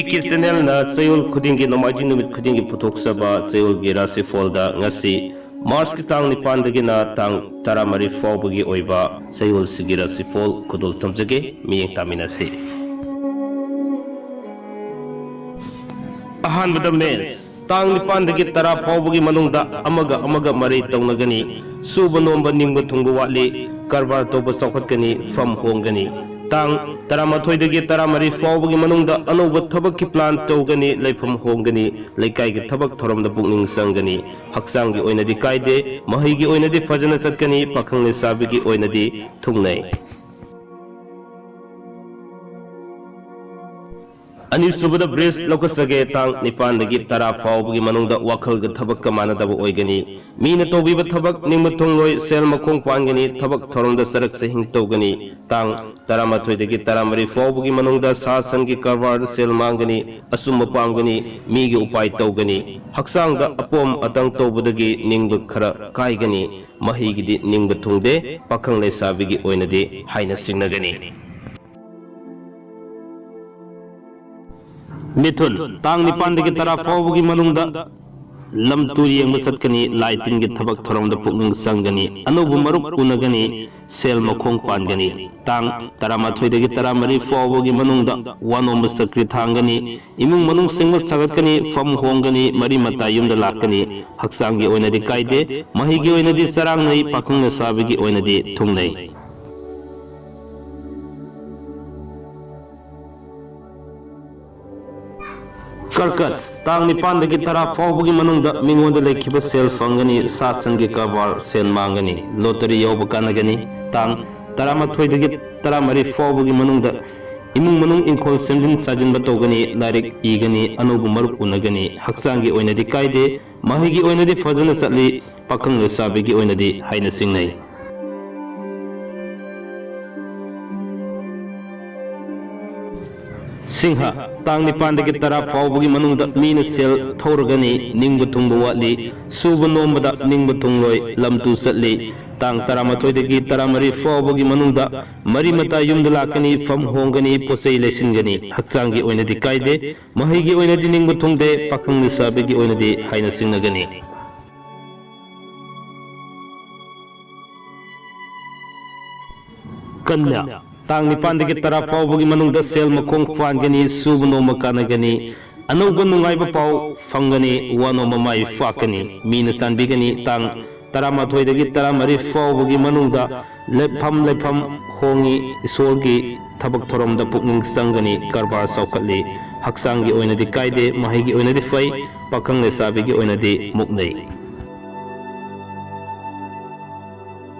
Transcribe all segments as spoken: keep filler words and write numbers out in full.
ꯀꯦ ꯆꯦꯅꯦꯜꯅ ꯆꯌꯣꯜ ꯈꯨꯗꯤꯡꯒꯤ, ꯅꯣꯡꯃꯥꯏꯖꯤꯡ ꯅꯨꯃꯤꯠ ꯈꯨꯗꯤꯡꯒꯤ ꯄꯨꯊꯣꯛꯆꯕ ꯆꯌꯣꯜꯒꯤ ꯔꯥꯁꯤꯐꯣꯜꯗ ꯉꯁꯤ ꯃꯥꯔꯆꯀꯤ ꯇꯥꯡ ꯅꯤꯄꯥꯟꯗꯒꯤꯅ ꯇꯥꯡ ꯇꯔꯥꯃꯔꯤ ꯐꯥꯎꯕꯒꯤ ꯑꯣꯏꯕ ꯆꯌꯣꯜꯁꯤꯒꯤ ꯔꯥꯁꯤꯐꯣꯜ ꯈꯨꯗꯣꯜ ꯇꯝꯖꯒꯦ꯫ ꯃꯤꯠꯌꯦꯡ ꯇꯥꯃꯤꯟꯅꯁꯤ꯫ ꯑꯍꯥꯟꯕꯗ ꯃꯦꯁ, ꯇꯥꯡ ꯅꯤꯄꯥꯟꯗꯒꯤ ꯇꯔꯥ ꯐꯥꯎꯕꯒꯤ ꯃꯅꯨꯡꯗ ꯑꯃꯒ ꯑꯃꯒ ꯃꯔꯩ ꯇꯧꯅꯒꯅꯤ꯫ ꯁꯨꯕ ꯅꯣꯝꯕ, ꯅꯤꯡꯕ ꯊꯨꯡꯕ ꯋꯥꯠꯂꯤ꯫ ꯀꯔꯕꯥꯔ ꯇꯧꯕ ꯆꯥꯎꯈꯠꯀꯅꯤ, ꯐꯝ ꯍꯣꯡꯒꯅꯤ꯫ ꯇꯥꯡ ꯇꯔꯥꯃꯥꯊꯣꯏꯗꯒꯤ ꯇꯔꯥꯃꯔꯤ ꯐꯥꯎꯕꯒꯤ ꯃꯅꯨꯡꯗ ꯑꯅꯧꯕ ꯊꯕꯛꯀꯤ ꯄ꯭ꯂꯥꯟ ꯇꯧꯒꯅꯤ, ꯂꯩꯐꯝ ꯍꯣꯡꯒꯅꯤ, ꯂꯩꯀꯥꯏꯒꯤ ꯊꯕꯛ ꯊꯧꯔꯝꯗ ꯄꯨꯛꯅꯤꯡ ꯆꯪꯒꯅꯤ꯫ ꯍꯛꯆꯥꯡꯒꯤ ꯑꯣꯏꯅꯗꯤ ꯀꯥꯏꯗꯦ, ꯃꯍꯩꯒꯤ ꯑꯣꯏꯅꯗꯤ ꯐꯖꯅ ꯆꯠꯀꯅꯤ, ꯄꯥꯈꯪ ꯂꯩꯁꯥꯕꯤꯒꯤ ꯑꯣꯏꯅꯗꯤ ꯊꯨꯡꯅꯩ꯫ ꯑꯅꯤꯁꯨꯕꯗ ꯕ꯭ꯔꯤꯖ ꯂꯧꯈꯠꯆꯒꯦ꯫ ꯇꯥꯡ ꯅꯤꯄꯥꯟꯗꯒꯤ ꯇꯔꯥ ꯐꯥꯎꯕꯒꯤ ꯃꯅꯨꯡꯗ ꯋꯥꯈꯜꯒ ꯊꯕꯛꯀ ꯃꯥꯟꯅꯗꯕ ꯑꯣꯏꯒꯅꯤ꯫ ꯃꯤꯅ ꯇꯧꯕꯤꯕ ꯊꯕꯛ ꯅꯤꯡꯕ ꯊꯨꯡꯂꯣꯏ, ꯁꯦꯜ ꯃꯈꯣꯡ ꯄꯥꯟꯒꯅꯤ, ꯊꯕꯛ ꯊꯧꯔꯝꯗ ꯆꯔꯛ ꯆꯍꯤꯡ ꯇꯧꯒꯅꯤ꯫ ꯇꯥꯡ ꯇꯔꯥꯃꯥꯊꯣꯏꯗꯒꯤ ꯇꯔꯥꯃꯔꯤ ꯐꯥꯎꯕꯒꯤ ꯃꯅꯨꯡꯗ ꯁꯥ ꯁꯟꯒꯤ ꯀꯔꯕꯥꯔꯗ ꯁꯦꯜ ꯃꯥꯡꯒꯅꯤ, ꯑꯆꯨꯝꯕ ꯄꯥꯝꯒꯅꯤ, ꯃꯤꯒꯤ ꯎꯄꯥꯏ ꯇꯧꯒꯅꯤ꯫ ꯍꯛꯆꯥꯡꯗ ꯑꯄꯣꯝ ꯑꯇꯪ ꯇꯧꯕꯗꯒꯤ ꯅꯤꯡꯕ ꯈꯔ ꯀꯥꯏꯒꯅꯤ꯫ ꯃꯍꯩꯒꯤꯗꯤ ꯅꯤꯡꯕ ꯊꯨꯡꯗꯦ, ꯄꯥꯈꯪ ꯂꯩꯁꯥꯕꯤꯒꯤ ꯑꯣꯏꯅꯗꯤ ꯍꯥꯏꯅ ꯁꯤꯡꯅꯒꯅꯤ꯫ ꯃꯤꯊꯨꯟ, ꯇꯥꯡ ꯅꯤꯄꯥꯟꯗꯒꯤ ꯇꯔꯥ ꯐꯥꯎꯕꯒꯤ ꯃꯅꯨꯡꯗ ꯂꯝ ꯇꯨꯔ ꯌꯦꯡꯕ ꯆꯠꯀꯅꯤ, ꯂꯥꯏ ꯇꯤꯟꯒꯤ ꯊꯕꯛ ꯊꯧꯔꯝꯗ ꯄꯨꯛꯅꯤꯡ ꯆꯪꯒꯅꯤ, ꯑꯅꯧꯕ ꯃꯔꯨꯞ ꯎꯅꯒꯅꯤ, ꯁꯦꯜ ꯃꯈꯣꯡ ꯄꯥꯟꯒꯅꯤ꯫ ꯇꯥꯡ ꯇꯔꯥꯃꯥꯊꯣꯏꯗꯒꯤ ꯇꯔꯥꯃꯔꯤ ꯐꯥꯎꯕꯒꯤ ꯃꯅꯨꯡꯗ ꯋꯥ ꯅꯣꯝꯕ ꯆꯀ꯭ꯔꯤ ꯊꯥꯡꯒꯅꯤ, ꯏꯃꯨꯡ ꯃꯅꯨꯡ ꯁꯦꯝꯒꯠ ꯁꯥꯒꯠꯀꯅꯤ, ꯐꯝ ꯍꯣꯡꯒꯅꯤ, ꯃꯔꯤ ꯃꯇꯥ ꯌꯨꯝꯗ ꯂꯥꯛꯀꯅꯤ꯫ ꯍꯛꯆꯥꯡꯒꯤ ꯑꯣꯏꯅꯗꯤ ꯀꯥꯏꯗꯦ, ꯃꯍꯩꯒꯤ ꯑꯣꯏꯅꯗꯤ ꯆꯔꯥꯡꯅꯩ, ꯄꯥꯈꯪ ꯂꯩꯁꯥꯕꯤꯒꯤ ꯑꯣꯏꯅꯗꯤ ꯊꯨꯡꯅꯩ꯫ ꯀꯔꯀꯠ, ꯇꯥꯡ ꯅꯤꯄꯥꯟꯗꯒꯤ ꯇꯔꯥ ꯐꯥꯎꯕꯒꯤ ꯃꯅꯨꯡꯗ ꯃꯤꯉꯣꯟꯗ ꯂꯩꯈꯤꯕ ꯁꯦꯜ ꯐꯪꯒꯅꯤ, ꯁꯥ ꯁꯟꯒꯤ ꯀꯔꯕꯥꯔ ꯁꯦꯜ ꯃꯥꯡꯒꯅꯤ, ꯂꯣꯇꯔꯤ ꯌꯥꯎꯕ ꯀꯥꯟꯅꯒꯅꯤ꯫ ꯇꯥꯡ ꯇꯔꯥꯃꯥꯊꯣꯏꯗꯒꯤ ꯇꯔꯥꯃꯔꯤ ꯐꯥꯎꯕꯒꯤ ꯃꯅꯨꯡꯗ ꯏꯃꯨꯡ ꯃꯅꯨꯡ ꯏꯪꯈꯣꯜ ꯁꯦꯝꯖꯤꯟ ꯁꯥꯖꯤꯟꯕ ꯇꯧꯒꯅꯤ, ꯂꯥꯏꯔꯤꯛ ꯏꯒꯅꯤ, ꯑꯅꯧꯕ ꯃꯔꯨꯞ ꯎꯅꯒꯅꯤ꯫ ꯍꯛꯆꯥꯡꯒꯤ ꯑꯣꯏꯅꯗꯤ ꯀꯥꯏꯗꯦ, ꯃꯍꯩꯒꯤ ꯑꯣꯏꯅꯗꯤ ꯐꯖꯅ ꯆꯠꯂꯤ, ꯄꯥꯈꯪ ꯂꯩꯁꯥꯕꯤꯒꯤ ꯑꯣꯏꯅꯗꯤ ꯍꯥꯏꯅ ꯁꯤꯡꯅꯩ꯫ ꯁꯤꯡꯍ, ꯇꯥꯡ ꯅꯤꯄꯥꯟꯗꯒꯤ ꯇꯔꯥ ꯐꯥꯎꯕꯒꯤ ꯃꯅꯨꯡꯗ ꯃꯤꯅ ꯁꯦꯜ ꯊꯧꯔꯒꯅꯤ, ꯅꯤꯡꯕ ꯊꯨꯡꯕ ꯋꯥꯠꯂꯤ, ꯁꯨꯕ ꯅꯣꯝꯕꯗ ꯅꯤꯡꯕ ꯊꯨꯡꯂꯣꯏ, ꯂꯝ ꯇꯨ ꯆꯠꯂꯤ꯫ ꯇꯥꯡ ꯇꯔꯥꯃꯥꯊꯣꯏꯗꯒꯤ ꯇꯔꯥꯃꯔꯤ ꯐꯥꯎꯕꯒꯤ ꯃꯅꯨꯡꯗ ꯃꯔꯤ ꯃꯇꯥ ꯌꯨꯝꯗ ꯂꯥꯛꯀꯅꯤ, ꯐꯝ ꯍꯣꯡꯒꯅꯤ, ꯄꯣꯠꯆꯩ ꯂꯩꯁꯤꯟꯒꯅꯤ꯫ ꯍꯛꯆꯥꯡꯒꯤ ꯑꯣꯏꯅꯗꯤ ꯀꯥꯏꯗꯦ, ꯃꯍꯩꯒꯤ ꯑꯣꯏꯅꯗꯤ ꯅꯤꯡꯕ ꯊꯨꯡꯗꯦ, ꯄꯥꯈꯪ ꯂꯩꯁꯥꯕꯤꯒꯤ ꯑꯣꯏꯅꯗꯤ ꯍꯥꯏꯅ ꯁꯤꯡꯅꯒꯅꯤ꯫ ꯀꯟꯌꯥ, ꯇꯥꯡ ꯅꯤꯄꯥꯟꯗꯒꯤ ꯇꯔꯥ ꯐꯥꯎꯕꯒꯤ ꯃꯅꯨꯡꯗ ꯁꯦꯜ ꯃꯈꯣꯡ ꯄꯥꯟꯒꯅꯤ, ꯁꯨꯕ ꯅꯣꯝꯕ ꯀꯥꯟꯅꯒꯅꯤ, ꯑꯅꯧꯕ ꯅꯨꯡꯉꯥꯏꯕ ꯄꯥꯎ ꯐꯪꯒꯅꯤ, ꯋꯥ ꯅꯣꯝꯕ ꯃꯥꯏ ꯄꯥꯛꯀꯅꯤ, ꯃꯤꯅ ꯆꯥꯟꯕꯤꯒꯅꯤ꯫ ꯇꯥꯡ ꯇꯔꯥꯃꯥꯊꯣꯏꯗꯒꯤ ꯇꯔꯥꯃꯔꯤ ꯐꯥꯎꯕꯒꯤ ꯃꯅꯨꯡꯗ ꯂꯦꯞꯐꯝ ꯂꯩꯐꯝ ꯍꯣꯡꯉꯤ, ꯏꯁꯣꯔꯒꯤ ꯊꯕꯛ ꯊꯧꯔꯝꯗ ꯄꯨꯛꯅꯤꯡ ꯆꯪꯒꯅꯤ, ꯀꯔꯕꯥꯔ ꯆꯥꯎꯈꯠꯂꯤ, ꯍꯛꯆꯥꯡꯒꯤ ꯑꯣꯏꯅꯗꯤ ꯀꯥꯏꯗꯦ, ꯃꯍꯩꯒꯤ ꯑꯣꯏꯅꯗꯤ ꯐꯩ, ꯄꯥꯈꯪ ꯂꯩꯁꯥꯕꯤꯒꯤ ꯑꯣꯏꯅꯗꯤ ꯃꯨꯛꯅꯩ꯫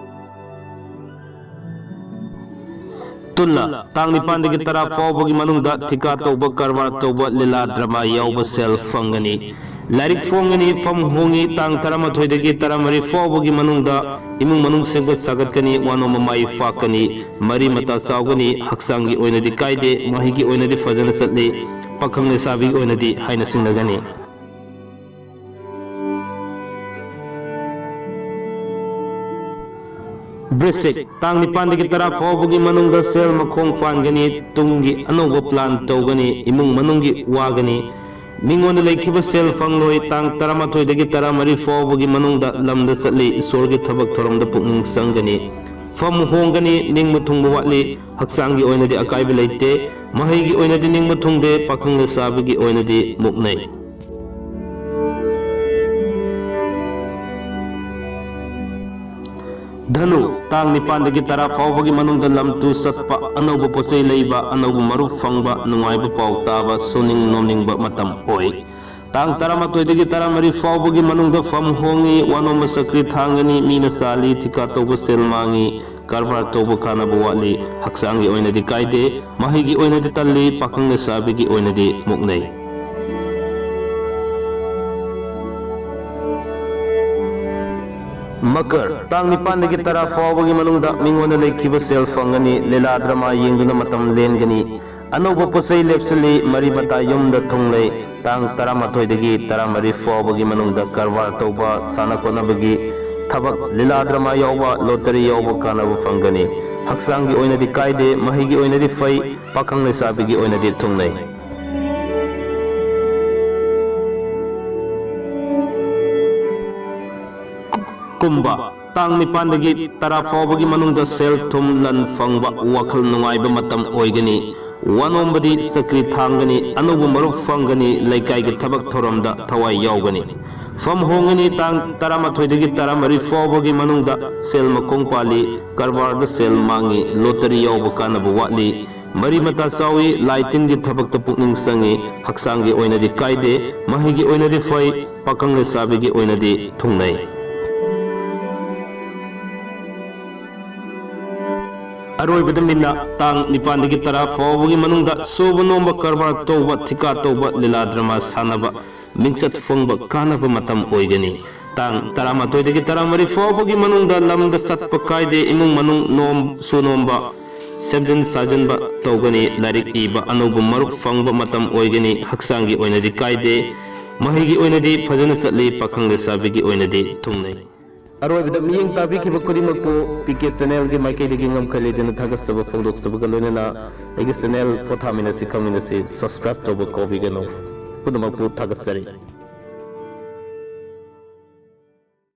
ꯇꯨꯜꯂ, ꯇꯥꯡ ꯅꯤꯄꯥꯟꯗꯒꯤ ꯇꯔꯥ ꯐꯥꯎꯕꯒꯤ ꯃꯅꯨꯡꯗ ꯊꯤꯀꯥ ꯇꯧꯕ, ꯀꯔꯕꯥꯔ ꯇꯧꯕ, ꯂꯤꯂꯥ ꯗ꯭ꯔꯃꯥ ꯌꯥꯎꯕ ꯁꯦꯜ ꯐꯪꯒꯅꯤ꯫ ꯂꯥꯏꯔꯤꯛ ꯐꯣꯡꯒꯅꯤ, ꯐꯝ ꯍꯣꯡꯉꯤ꯫ ꯇꯥꯡ ꯇꯔꯥꯃꯥꯊꯣꯏꯗꯒꯤ ꯇꯔꯥꯃꯔꯤ ꯐꯥꯎꯕꯒꯤ ꯃꯅꯨꯡꯗ ꯏꯃꯨꯡ ꯃꯅꯨꯡ ꯁꯦꯝꯒꯠ ꯁꯥꯒꯠꯀꯅꯤ, ꯋꯥꯅꯣꯝꯕ ꯃꯥꯏ ꯄꯥꯛꯀꯅꯤ, ꯃꯔꯤ ꯃꯇꯥ ꯆꯥꯎꯒꯅꯤ, ꯍꯛꯆꯥꯡꯒꯤ ꯑꯣꯏꯅꯗꯤ ꯀꯥꯏꯗꯦ, ꯃꯍꯩꯒꯤ ꯑꯣꯏꯅꯗꯤ ꯐꯖꯅ ꯆꯠꯂꯤ, ꯄꯥꯈꯪ ꯂꯩꯁꯥꯕꯤꯒꯤ ꯑꯣꯏꯅꯗꯤ ꯍꯥꯏꯅ ꯁꯤꯡꯅꯒꯅꯤ꯫ ꯕ꯭ꯔꯤꯁꯤꯛ, ꯇꯥꯡ ꯅꯤꯄꯥꯟꯗꯒꯤ ꯇꯔꯥ ꯐꯥꯎꯕꯒꯤ ꯃꯅꯨꯡꯗ ꯁꯦꯜ ꯃꯈꯣꯡ ꯄꯥꯟꯒꯅꯤ, ꯇꯨꯡꯒꯤ ꯑꯅꯧꯕ ꯄ꯭ꯂꯥꯟ ꯇꯧꯒꯅꯤ, ꯏꯃꯨꯡ ꯃꯅꯨꯡꯒꯤ ꯋꯥꯒꯅꯤ, ꯃꯤꯉꯣꯟꯗ ꯂꯩꯈꯤꯕ ꯁꯦꯜ ꯐꯪꯂꯣꯏ꯫ ꯇꯥꯡ ꯇꯔꯥꯃꯥꯊꯣꯏꯗꯒꯤ ꯇꯔꯥꯃꯔꯤ ꯐꯥꯎꯕꯒꯤ ꯃꯅꯨꯡꯗ ꯂꯝꯗ ꯆꯠꯂꯤ, ꯏꯁꯣꯔꯒꯤ ꯊꯕꯛ ꯊꯧꯔꯝꯗ ꯄꯨꯛꯅꯤꯡ ꯆꯪꯒꯅꯤ, ꯐꯝ ꯍꯣꯡꯒꯅꯤ, ꯅꯤꯡꯕ ꯊꯨꯡꯕ ꯋꯥꯠꯂꯤ, ꯍꯛꯆꯥꯡꯒꯤ ꯑꯣꯏꯅꯗꯤ ꯑꯀꯥꯏꯕ ꯂꯩꯇꯦ, ꯃꯍꯩꯒꯤ ꯑꯣꯏꯅꯗꯤ ꯅꯤꯡꯕ ꯊꯨꯡꯗꯦ, ꯄꯥꯈꯪ ꯂꯩꯁꯥꯕꯤꯒꯤ ꯑꯣꯏꯅꯗꯤ ꯃꯨꯛꯅꯩ꯫ ꯙꯅꯨ, ꯇꯥꯡ ꯅꯤꯄꯥꯟꯗꯒꯤ ꯇꯔꯥ ꯐꯥꯎꯕꯒꯤ ꯃꯅꯨꯡꯗ ꯂꯝ ꯇꯨ ꯆꯠꯄ, ꯑꯅꯧꯕ ꯄꯣꯠꯆꯩ ꯂꯩꯕ, ꯑꯅꯧꯕ ꯃꯔꯨꯞ ꯐꯪꯕ, ꯅꯨꯡꯉꯥꯏꯕ ꯄꯥꯎ ꯇꯥꯕ, ꯁꯨꯅꯤꯡ ꯅꯣꯝꯅꯤꯡꯕ ꯃꯇꯝ ꯑꯣꯏ꯫ ꯇꯥꯡ ꯇꯔꯥꯃꯥꯊꯣꯏꯗꯒꯤ ꯇꯔꯥꯃꯔꯤ ꯐꯥꯎꯕꯒꯤ ꯃꯅꯨꯡꯗ ꯐꯝ ꯍꯣꯡꯉꯤ, ꯋꯥꯅꯣꯝꯕ ꯆꯀ꯭ꯔꯤ ꯊꯥꯡꯒꯅꯤ, ꯃꯤꯅ ꯆꯥꯜꯂꯤ, ꯊꯤꯀꯥ ꯇꯧꯕ ꯁꯦꯜ ꯃꯥꯡꯉꯤ, ꯀꯔꯕꯥꯔ ꯇꯧꯕ ꯀꯥꯟꯅꯕ ꯋꯥꯠꯂꯤ, ꯍꯛꯆꯥꯡꯒꯤ ꯑꯣꯏꯅꯗꯤ ꯀꯥꯏꯗꯦ, ꯃꯍꯩꯒꯤ ꯑꯣꯏꯅꯗꯤ ꯇꯜꯂꯤ, ꯄꯥꯈꯪ ꯂꯩꯁꯥꯕꯤꯒꯤ ꯑꯣꯏꯅꯗꯤ ꯃꯨꯛꯅꯩ꯫ ꯃꯀꯔ, ꯇꯥꯡ ꯅꯤꯄꯥꯟꯗꯒꯤ ꯇꯔꯥ ꯐꯥꯎꯕꯒꯤ ꯃꯅꯨꯡꯗ ꯃꯤꯉꯣꯟꯗ ꯂꯩꯈꯤꯕ ꯁꯦꯜ ꯐꯪꯒꯅꯤ, ꯂꯤꯂꯥ ꯗ꯭ꯔꯃꯥ ꯌꯦꯡꯗꯨꯅ ꯃꯇꯝ ꯂꯦꯟꯒꯅꯤ, ꯑꯅꯧꯕ ꯄꯣꯠꯆꯩ ꯂꯦꯞꯁꯤꯜꯂꯤ, ꯃꯔꯤ ꯃꯇꯥ ꯌꯨꯝꯗ ꯊꯨꯡꯂꯩ꯫ ꯇꯥꯡ ꯇꯔꯥꯃꯥꯊꯣꯏꯗꯒꯤ ꯇꯔꯥꯃꯔꯤ ꯐꯥꯎꯕꯒꯤ ꯃꯅꯨꯡꯗ ꯀꯔꯕꯥꯔ ꯇꯧꯕ, ꯁꯥꯟꯅ ꯈꯣꯠꯅꯕꯒꯤ ꯊꯕꯛ, ꯂꯤꯂꯥ ꯗ꯭ꯔꯃꯥ ꯌꯥꯎꯕ, ꯂꯣꯇꯔꯤ ꯌꯥꯎꯕ ꯀꯥꯟꯅꯕ ꯐꯪꯒꯅꯤ꯫ ꯍꯛꯆꯥꯡꯒꯤ ꯑꯣꯏꯅꯗꯤ ꯀꯥꯏꯗꯦ, ꯃꯍꯩꯒꯤ ꯑꯣꯏꯅꯗꯤ ꯐꯩ, ꯄꯥꯈꯪ ꯂꯩꯁꯥꯕꯤꯒꯤ ꯑꯣꯏꯅꯗꯤ ꯊꯨꯡꯅꯩ꯫ ꯀꯨꯝꯕ, ꯇꯥꯡ ꯅꯤꯄꯥꯟꯗꯒꯤ ꯇꯔꯥ ꯐꯥꯎꯕꯒꯤ ꯃꯅꯨꯡꯗ ꯁꯦꯜ ꯊꯨꯝ ꯂꯟ ꯐꯪꯕ, ꯋꯥꯈꯜ ꯅꯨꯡꯉꯥꯏꯕ ꯃꯇꯝ ꯑꯣꯏꯒꯅꯤ꯫ ꯋꯥ ꯅꯣꯝꯕꯗꯤ ꯆꯀ꯭ꯔꯤ ꯊꯥꯡꯒꯅꯤ, ꯑꯅꯧꯕ ꯃꯔꯨꯞ ꯐꯪꯒꯅꯤ, ꯂꯩꯀꯥꯏꯒꯤ ꯊꯕꯛ ꯊꯧꯔꯝꯗ ꯊꯋꯥꯏ ꯌꯥꯎꯒꯅꯤ꯫ ꯐꯝ ꯍꯣꯡꯒꯅꯤ, ꯇꯥꯡ ꯇꯔꯥꯃꯥꯊꯣꯏꯗꯒꯤ ꯇꯔꯥꯃꯔꯤ ꯐꯥꯎꯕꯒꯤ ꯃꯅꯨꯡꯗ ꯁꯦꯜ ꯃꯈꯣꯡ ꯄꯥꯜꯂꯤ, ꯀꯔꯕꯥꯔꯗ ꯁꯦꯜ ꯃꯥꯡꯉꯤ, ꯂꯣꯇꯔꯤ ꯌꯥꯎꯕ ꯀꯥꯟꯅꯕ ꯋꯥꯠꯂꯤ, ꯃꯔꯤ ꯃꯇꯥ ꯆꯥꯎꯏ, ꯂꯥꯏ ꯇꯤꯟꯒꯤ ꯊꯕꯛꯇ ꯄꯨꯛꯅꯤꯡ ꯆꯪꯏ, ꯍꯛꯆꯥꯡꯒꯤ ꯑꯣꯏꯅꯗꯤ ꯀꯥꯏꯗꯦ, ꯃꯍꯩꯒꯤ ꯑꯣꯏꯅꯗꯤ ꯐꯩ, ꯄꯥꯈꯪ ꯂꯩꯁꯥꯕꯤꯒꯤ ꯑꯣꯏꯅꯗꯤ ꯊꯨꯡꯅꯩ꯫ ꯑꯔꯣꯏꯕꯗ ꯃꯤꯅ ꯇꯥꯡ ꯅꯤꯄꯥꯟꯗꯒꯤ ꯇꯔꯥ ꯐꯥꯎꯕꯒꯤ ꯃꯅꯨꯡꯗ ꯁꯨꯕ ꯅꯣꯝꯕ, ꯀꯔꯕꯥꯔ ꯇꯧꯕ, ꯊꯤꯀꯥ ꯇꯧꯕ, ꯂꯤꯂꯥ ꯗ꯭ꯔꯃꯥ ꯁꯥꯟꯅꯕ, ꯃꯤꯡꯆꯠ ꯐꯪꯕ ꯀꯥꯟꯅꯕ ꯃꯇꯝ ꯑꯣꯏꯒꯅꯤ꯫ ꯇꯥꯡ ꯇꯔꯥꯃꯥꯊꯣꯏꯗꯒꯤ ꯇꯔꯥꯃꯔꯤ ꯐꯥꯎꯕꯒꯤ ꯃꯅꯨꯡꯗ ꯂꯝꯗ ꯆꯠꯄ ꯀꯥꯏꯗꯦ, ꯏꯃꯨꯡ ꯃꯅꯨꯡ ꯅꯣꯝ ꯁꯨ ꯅꯣꯝꯕ, ꯁꯦꯝꯖꯤꯟ ꯁꯥꯖꯤꯟꯕ ꯇꯧꯒꯅꯤ꯫ ꯂꯥꯏꯔꯤꯛ ꯏꯕ, ꯑꯅꯧꯕ ꯃꯔꯨꯞ ꯐꯪꯕ ꯃꯇꯝ ꯑꯣꯏꯒꯅꯤ꯫ ꯍꯛꯆꯥꯡꯒꯤ ꯑꯣꯏꯅꯗꯤ ꯀꯥꯏꯗꯦ, ꯃꯍꯩꯒꯤ ꯑꯣꯏꯅꯗꯤ ꯐꯖꯅ ꯆꯠꯂꯤ, ꯄꯥꯈꯪ ꯂꯩꯁꯥꯕꯤꯒꯤ ꯑꯣꯏꯅꯗꯤ ꯊꯨꯡꯅꯩ꯫ ꯑꯔꯣꯏꯕꯗ ꯃꯤꯠꯌꯦꯡ ꯇꯥꯕꯤꯈꯤꯕ ꯈꯨꯗꯤꯡꯃꯛꯄꯨ ꯄꯤ ꯀꯦ ꯆꯦꯅꯦꯜꯒꯤ ꯃꯥꯏꯀꯩꯗꯒꯤ ꯉꯝꯈꯩ ꯂꯩꯇꯅ ꯊꯥꯒꯠꯆꯕ ꯐꯣꯡꯗꯣꯛꯆꯕꯒ ꯂꯣꯏꯅꯅ ꯑꯩꯒꯤ ꯆꯦꯅꯦꯜ ꯄꯣꯊꯥꯃꯤꯟꯅꯁꯤ ꯈꯪꯃꯤꯟꯅꯁꯤ ꯁꯕꯁꯀ꯭ꯔꯥꯏꯕ ꯇꯧꯕ ꯀꯥꯎꯕꯤꯒꯅꯨ꯫ ꯄꯨꯝꯅꯃꯛꯄꯨ ꯊꯥꯒꯠꯆꯔꯤ꯫